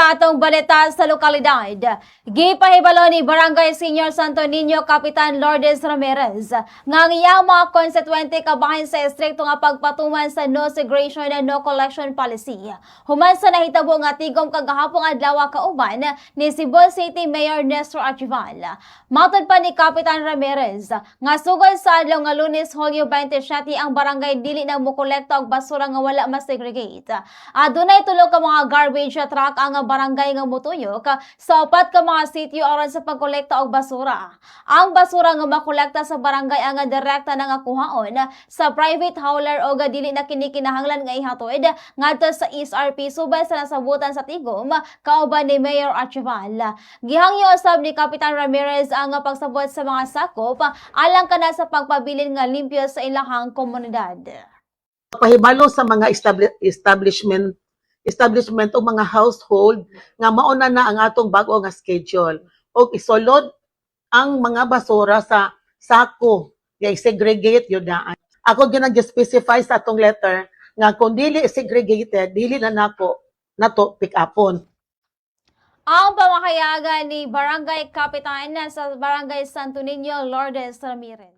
Sa atong balita sa lokalidad, gipahibalo ni Barangay Senior Santo Niño Kapitan Lourdes Ramirez nga ang iyang mga konstituente kabahin sa estrikto nga pagpatuman sa no segregation and no collection policy. Human sa nahitabo nga tigom kagahapong adlaw kauban ni Cebu City Mayor Nestor Archival. Matod pa ni Kapitan Ramirez nga sugod sa adlaw nga Lunes, Hulyo 27, ang barangay dili na mokolekta og basura nga wala masegregate. Adunay tulo ka mga garbage truck ang barangay nga mutuyok sa upat ka mga sitio aron sa pagkolekta og basura. Ang basura nga makolekta sa barangay ang direkta na nga kuhaon sa private hauler o dili na kini kinahanglan nga ihatod ngadto sa SRP, subay sa nasabutan sa tigom kauban ni Mayor Archival. Gihangyo usab ni Kapitan Ramirez ang pagsabot sa mga sakop alang kana sa pagpabilin nga limpyo sa ilahang komunidad. Pahibalo sa mga establishment o mga household nga mauna na ang atong bag-o nga schedule og isulod ang mga basura sa sako nga segregate yun daan. Ako ginag-specify sa atong letter nga kung dili segregated, dili na nako nato pick upon. Ang pamahayagan ni Barangay Kapitan sa Barangay Santo Niño, Lourdes Ramirez.